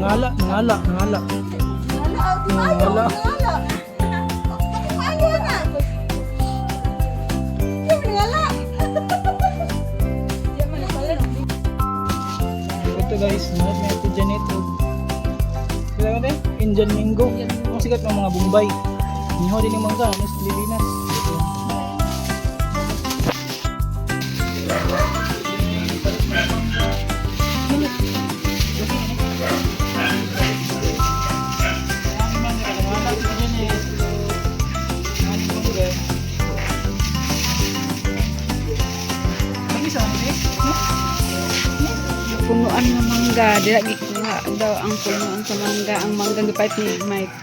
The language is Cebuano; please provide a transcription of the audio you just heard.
Nangala, nangala, nangala. Nangala. Nangala. Maayo na. Yung nangala. Ito guys, nahat na ito Janet. Sila ka Indian mango. Ang sikat ng mga Bombay. Niho din yung mangga, mas Pilipinas. Ito. Punuan ng mangga. Dila gikuha daw ang punuan sa mangga. Ang mangga gipalit ni Mike.